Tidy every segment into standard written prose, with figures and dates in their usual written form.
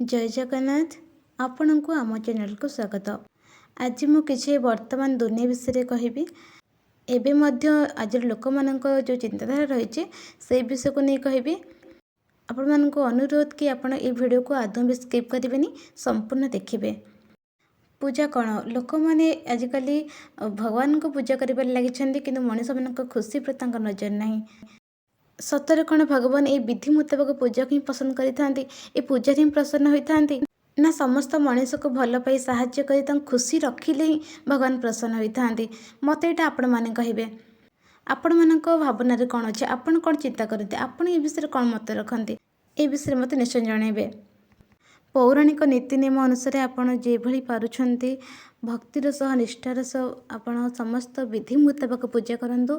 ଜୟ ଜଗନ୍ନାଥ। ଆପଣଙ୍କୁ ଆମ ଚ୍ୟାନେଲକୁ ସ୍ୱାଗତ। ଆଜି ମୁଁ କିଛି ବର୍ତ୍ତମାନ ଦୁନିଆ ବିଷୟରେ କହିବି। ଏବେ ମଧ୍ୟ ଆଜିର ଲୋକମାନଙ୍କ ଯେଉଁ ଚିନ୍ତାଧାରା ରହିଛି, ସେଇ ବିଷୟକୁ ନେଇ କହିବି। ଆପଣମାନଙ୍କୁ ଅନୁରୋଧ କି ଆପଣ ଏଇ ଭିଡ଼ିଓକୁ ଆଦୌ ବି ସ୍କିପ୍ କରିବେନି, ସମ୍ପୂର୍ଣ୍ଣ ଦେଖିବେ। ପୂଜା କ'ଣ? ଲୋକମାନେ ଆଜିକାଲି ଭଗବାନଙ୍କୁ ପୂଜା କରିବାରେ ଲାଗିଛନ୍ତି, କିନ୍ତୁ ମଣିଷମାନଙ୍କ ଖୁସି ପ୍ରତି ତାଙ୍କ ନଜର ନାହିଁ। ସତରେ କ'ଣ ଭଗବାନ ଏଇ ବିଧି ମୁତାବକ ପୂଜାକୁ ହିଁ ପସନ୍ଦ କରିଥାନ୍ତି, ଏ ପୂଜାରେ ହିଁ ପ୍ରସନ୍ନ ହୋଇଥାନ୍ତି, ନା ସମସ୍ତ ମଣିଷକୁ ଭଲ ପାଇ ସାହାଯ୍ୟ କରି ତାଙ୍କୁ ଖୁସି ରଖିଲେ ହିଁ ଭଗବାନ ପ୍ରସନ୍ନ ହୋଇଥାନ୍ତି? ମୋତେ ଏଇଟା ଆପଣମାନେ କହିବେ। ଆପଣମାନଙ୍କ ଭାବନାରେ କ'ଣ ଅଛି? ଆପଣ କ'ଣ ଚିନ୍ତା କରନ୍ତି? ଆପଣ ଏ ବିଷୟରେ କ'ଣ ମତ ରଖନ୍ତି? ଏ ବିଷୟରେ ମୋତେ ନିଶ୍ଚୟ ଜଣାଇବେ। ପୌରାଣିକ ନୀତି ନିୟମ ଅନୁସାରେ ଆପଣ ଯେଭଳି ପାରୁଛନ୍ତି, ଭକ୍ତିର ସହ, ନିଷ୍ଠାର ସହ ଆପଣ ସମସ୍ତ ବିଧି ମୁତାବକ ପୂଜା କରନ୍ତୁ।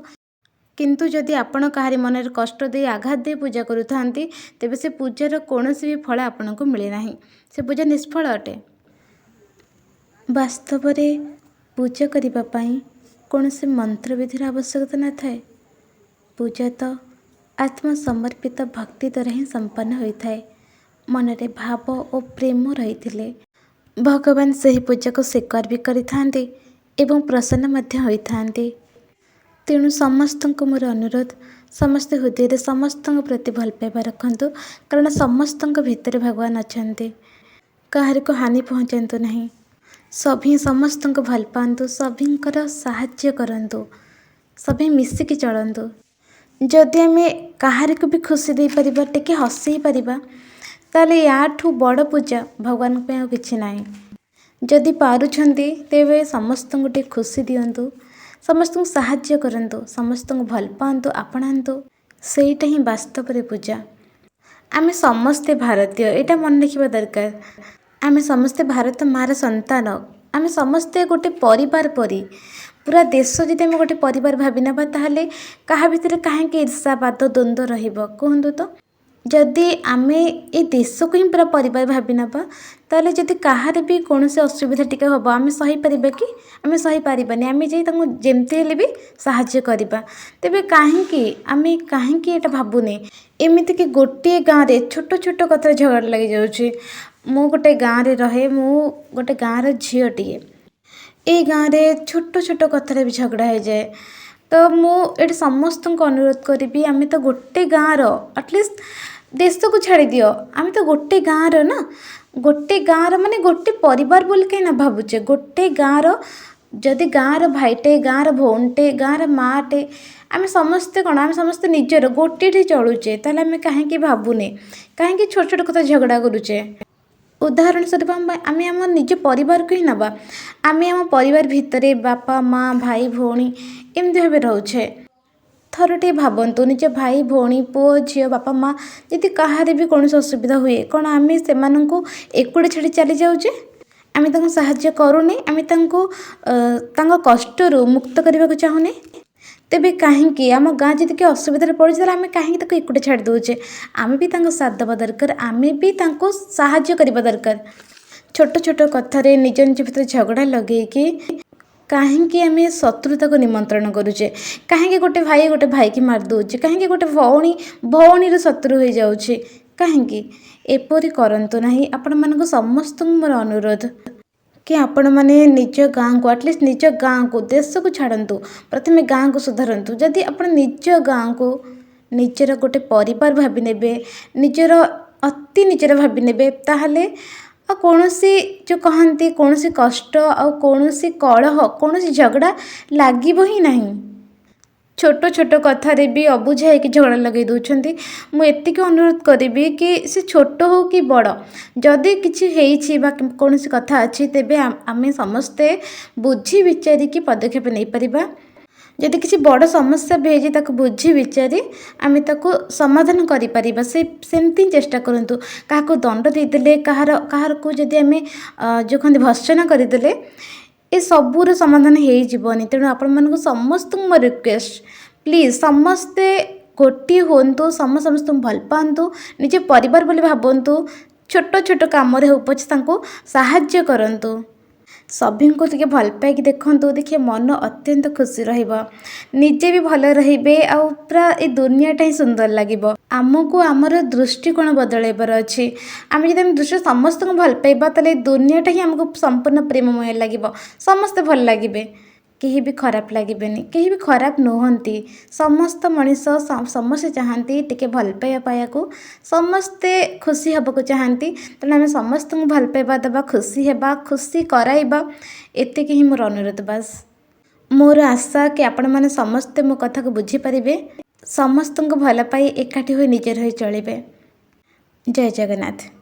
କିନ୍ତୁ ଯଦି ଆପଣ କାହାରି ମନରେ କଷ୍ଟ ଦେଇ, ଆଘାତ ଦେଇ ପୂଜା କରୁଥାନ୍ତି, ତେବେ ସେ ପୂଜାର କୌଣସି ବି ଫଳ ଆପଣଙ୍କୁ ମିଳେ ନାହିଁ। ସେ ପୂଜା ନିଷ୍ଫଳ ଅଟେ। ବାସ୍ତବରେ ପୂଜା କରିବା ପାଇଁ କୌଣସି ମନ୍ତ୍ରବିଧିର ଆବଶ୍ୟକତା ନଥାଏ। ପୂଜା ତ ଆତ୍ମସମର୍ପିତ ଭକ୍ତି ଦ୍ୱାରା ହିଁ ସମ୍ପନ୍ନ ହୋଇଥାଏ। ମନରେ ଭାବ ଓ ପ୍ରେମ ରହିଥିଲେ ଭଗବାନ ସେହି ପୂଜାକୁ ସ୍ୱୀକାର ବି କରିଥାନ୍ତି ଏବଂ ପ୍ରସନ୍ନ ମଧ୍ୟ ହୋଇଥାନ୍ତି। ତେଣୁ ସମସ୍ତଙ୍କୁ ମୋର ଅନୁରୋଧ, ସମସ୍ତେ ହୃଦୟରେ ସମସ୍ତଙ୍କ ପ୍ରତି ଭଲ ପାଇବା ରଖନ୍ତୁ, କାରଣ ସମସ୍ତଙ୍କ ଭିତରେ ଭଗବାନ ଅଛନ୍ତି। କାହାରିକୁ ହାନି ପହଞ୍ଚାନ୍ତୁ ନାହିଁ। ସଭିଏଁ ସମସ୍ତଙ୍କୁ ଭଲ ପାଆନ୍ତୁ, ସଭିଙ୍କର ସାହାଯ୍ୟ କରନ୍ତୁ, ସଭିଏଁ ମିଶିକି ଚଳନ୍ତୁ। ଯଦି ଆମେ କାହାରିକୁ ବି ଖୁସି ଦେଇପାରିବା, ଟିକେ ହସେଇ ପାରିବା, ତାହେଲେ ୟାଠୁ ବଡ଼ ପୂଜା ଭଗବାନଙ୍କ ପାଇଁ ଆଉ କିଛି ନାହିଁ। ଯଦି ପାରୁଛନ୍ତି, ତେବେ ସମସ୍ତଙ୍କୁ ଟିକେ ଖୁସି ଦିଅନ୍ତୁ, ସମସ୍ତଙ୍କୁ ସାହାଯ୍ୟ କରନ୍ତୁ, ସମସ୍ତଙ୍କୁ ଭଲ ପାଆନ୍ତୁ, ଆପଣାନ୍ତୁ। ସେଇଟା ହିଁ ବାସ୍ତବରେ ପୂଜା। ଆମେ ସମସ୍ତେ ଭାରତୀୟ, ଏଇଟା ମନେ ରଖିବା ଦରକାର। ଆମେ ସମସ୍ତେ ଭାରତ ମାଆର ସନ୍ତାନ। ଆମେ ସମସ୍ତେ ଗୋଟେ ପରିବାର ପରି। ପୁରା ଦେଶ ଯଦି ଆମେ ଗୋଟେ ପରିବାର ଭାବି ନେବା, ତାହେଲେ କାହା ଭିତରେ କାହିଁକି ଈର୍ଷାବାଦ, ଦ୍ୱନ୍ଦ୍ୱ ରହିବ, କୁହନ୍ତୁ ତ? ଯଦି ଆମେ ଏ ଦେଶକୁ ହିଁ ପୁରା ପରିବାର ଭାବି ନେବା, ତାହେଲେ ଯଦି କାହାର ବି କୌଣସି ଅସୁବିଧା ଟିକେ ହେବ, ଆମେ ସହିପାରିବା କି? ଆମେ ସହିପାରିବାନି। ଆମେ ଯାଇ ତାଙ୍କୁ ଯେମିତି ହେଲେ ବି ସାହାଯ୍ୟ କରିବା। ତେବେ କାହିଁକି ଆମେ କାହିଁକି ଏଇଟା ଭାବୁନେ? ଏମିତିକି ଗୋଟିଏ ଗାଁରେ ଛୋଟ ଛୋଟ କଥାରେ ଝଗଡ଼ା ଲାଗିଯାଉଛି। ମୁଁ ଗୋଟେ ଗାଁରେ ରହେ। ମୁଁ ଗୋଟେ ଗାଁର ଝିଅଟିଏ। ଏଇ ଗାଁରେ ଛୋଟ ଛୋଟ କଥାରେ ବି ଝଗଡ଼ା ହେଇଯାଏ। ତ ମୁଁ ଏଇଠି ସମସ୍ତଙ୍କୁ ଅନୁରୋଧ କରିବି, ଆମେ ତ ଗୋଟେ ଗାଁର। ଆଟଲିଷ୍ଟ ଦେଶକୁ ଛାଡ଼ିଦିଅ, ଆମେ ତ ଗୋଟେ ଗାଁର ନା? ଗୋଟେ ଗାଁର ମାନେ ଗୋଟେ ପରିବାର ବୋଲି କାହିଁ ନ ଭାବୁଛେ? ଗୋଟେ ଗାଁର ଯଦି ଗାଁର ଭାଇଟେ, ଗାଁର ଭଉଣୀଟେ, ଗାଁର ମାଆଟେ, ଆମେ ସମସ୍ତେ କ'ଣ? ଆମେ ସମସ୍ତେ ନିଜର, ଗୋଟିଏଠି ଚଳୁଛେ। ତାହେଲେ ଆମେ କାହିଁକି ଭାବୁନେ? କାହିଁକି ଛୋଟ ଛୋଟ କଥା ଝଗଡ଼ା କରୁଛେ? ଉଦାହରଣ ସ୍ୱରୂପ ଆମେ ଆମ ନିଜ ପରିବାରକୁ ହିଁ ନେବା। ଆମେ ଆମ ପରିବାର ଭିତରେ ବାପା, ମା, ଭାଇ, ଭଉଣୀ ଏମିତି ଭାବେ ରହୁଛେ। ଥରଟିଏ ଭାବନ୍ତୁ, ନିଜ ଭାଇ, ଭଉଣୀ, ପୁଅ, ଝିଅ, ବାପା, ମା ଯଦି କାହାର ବି କୌଣସି ଅସୁବିଧା ହୁଏ, କ'ଣ ଆମେ ସେମାନଙ୍କୁ ଏକୁଟିଆ ଛାଡ଼ି ଚାଲି ଯାଉଛେ? ଆମେ ତାଙ୍କୁ ସାହାଯ୍ୟ କରୁନେ? ଆମେ ତାଙ୍କୁ ତାଙ୍କ କଷ୍ଟରୁ ମୁକ୍ତ କରିବାକୁ ଚାହୁଁନେ? ତେବେ କାହିଁକି ଆମ ଗାଁ ଯଦି କିଏ ଅସୁବିଧାରେ ପଡ଼ୁଛି, ତାହେଲେ ଆମେ କାହିଁକି ତାକୁ ଏକୁଟିଆ ଛାଡ଼ି ଦେଉଛେ? ଆମେ ବି ତାଙ୍କୁ ସାଥ ଦେବା ଦରକାର। ଆମେ ବି ତାଙ୍କୁ ସାହାଯ୍ୟ କରିବା ଦରକାର। ଛୋଟ ଛୋଟ କଥାରେ ନିଜ ନିଜ ଭିତରେ ଝଗଡ଼ା ଲଗେଇକି କାହିଁକି ଆମେ ଶତ୍ରୁତାକୁ ନିମନ୍ତ୍ରଣ କରୁଛେ? କାହିଁକି ଗୋଟେ ଭାଇ ଗୋଟେ ଭାଇକି ମାରି ଦେଉଛି? କାହିଁକି ଗୋଟେ ଭଉଣୀ ଭଉଣୀର ଶତ୍ରୁ ହୋଇଯାଉଛି? କାହିଁକି ଏପରି କରନ୍ତୁ ନାହିଁ। ଆପଣମାନଙ୍କୁ ସମସ୍ତଙ୍କୁ ମୋର ଅନୁରୋଧ କି ଆପଣମାନେ ନିଜ ଗାଁକୁ, ଆଟଲିଷ୍ଟ ନିଜ ଗାଁକୁ, ଦେଶକୁ ଛାଡ଼ନ୍ତୁ, ପ୍ରଥମେ ଗାଁକୁ ସୁଧାରନ୍ତୁ। ଯଦି ଆପଣ ନିଜ ଗାଁକୁ ନିଜର ଗୋଟେ ପରିବାର ଭାବି ନେବେ, ନିଜର ଅତି ନିଜର ଭାବି ନେବେ, ତାହେଲେ ଆଉ କୌଣସି ଯେଉଁ କହନ୍ତି, କୌଣସି କଷ୍ଟ ଆଉ କୌଣସି କଳହ, କୌଣସି ଝଗଡ଼ା ଲାଗିବ ହିଁ ନାହିଁ। ଛୋଟ ଛୋଟ କଥାରେ ବି ଅବୁଝା ହେଇକି ଝଗଡ଼ା ଲଗାଇ ଦେଉଛନ୍ତି। ମୁଁ ଏତିକି ଅନୁରୋଧ କରିବି କି ସେ ଛୋଟ ହେଉ କି ବଡ଼, ଯଦି କିଛି ହେଇଛି ବା କୌଣସି କଥା ଅଛି, ତେବେ ଆମେ ସମସ୍ତେ ବୁଝି ବିଚାରିକି ପଦକ୍ଷେପ ନେଇପାରିବା। ଯଦି କିଛି ବଡ଼ ସମସ୍ୟା ବି ହେଇଛି, ତାକୁ ବୁଝି ବିଚାରି ଆମେ ତାକୁ ସମାଧାନ କରିପାରିବା। ସେ ସେମିତି ହିଁ ଚେଷ୍ଟା କରନ୍ତୁ। କାହାକୁ ଦଣ୍ଡ ଦେଇଦେଲେ, କାହାରକୁ ଯଦି ଆମେ ଯେଉଁ କହନ୍ତି ଭର୍ତ୍ସନା କରିଦେଲେ, ଏସବୁର ସମାଧାନ ହେଇଯିବନି। ତେଣୁ ଆପଣମାନଙ୍କୁ ସମସ୍ତଙ୍କୁ ମୋ ରିକ୍ୱେଷ୍ଟ, ପ୍ଲିଜ୍ ସମସ୍ତେ ଗୋଟିଏ ହୁଅନ୍ତୁ, ସମସ୍ତେ ସମସ୍ତଙ୍କୁ ଭଲ ପାଆନ୍ତୁ, ନିଜ ପରିବାର ବୋଲି ଭାବନ୍ତୁ। ଛୋଟ ଛୋଟ କାମରେ ହେଉ ପଛେ ତାଙ୍କୁ ସାହାଯ୍ୟ କରନ୍ତୁ। ସଭିଙ୍କୁ ଟିକେ ଭଲ ପାଇକି ଦେଖନ୍ତୁ, ଦେଖିବେ ମନ ଅତ୍ୟନ୍ତ ଖୁସି ରହିବ, ନିଜେ ବି ଭଲ ରହିବେ, ଆଉ ପୁରା ଏ ଦୁନିଆଟା ହିଁ ସୁନ୍ଦର ଲାଗିବ। ଆମକୁ ଆମର ଦୃଷ୍ଟିକୋଣ ବଦଳାଇବାର ଅଛି। ଆମେ ଯଦି ଆମ ଦୃଷ୍ଟି ସମସ୍ତଙ୍କୁ ଭଲ ପାଇବା, ତାହେଲେ ଏ ଦୁନିଆଟା ହିଁ ଆମକୁ ସମ୍ପୂର୍ଣ୍ଣ ପ୍ରେମମୟ ଲାଗିବ। ସମସ୍ତେ ଭଲ ଲାଗିବେ, କେହି ବି ଖରାପ ଲାଗିବେନି, କେହି ବି ଖରାପ ନୁହନ୍ତି। ସମସ୍ତ ମଣିଷ ସମସ୍ତେ ଚାହାନ୍ତି ଟିକେ ଭଲ ପାଇବା ପାଇବାକୁ, ସମସ୍ତେ ଖୁସି ହେବାକୁ ଚାହାନ୍ତି। ତେଣୁ ଆମେ ସମସ୍ତଙ୍କୁ ଭଲ ପାଇବା ଦେବା, ଖୁସି ହେବା, ଖୁସି କରାଇବା, ଏତିକି ହିଁ ମୋର ଅନୁରୋଧ। ବାସ୍, ମୋର ଆଶା କି ଆପଣମାନେ ସମସ୍ତେ ମୋ କଥାକୁ ବୁଝିପାରିବେ, ସମସ୍ତଙ୍କୁ ଭଲ ପାଇ ଏକାଠି ହୋଇ ନିଜର ହୋଇ ଚଳିବେ। ଜୟ ଜଗନ୍ନାଥ।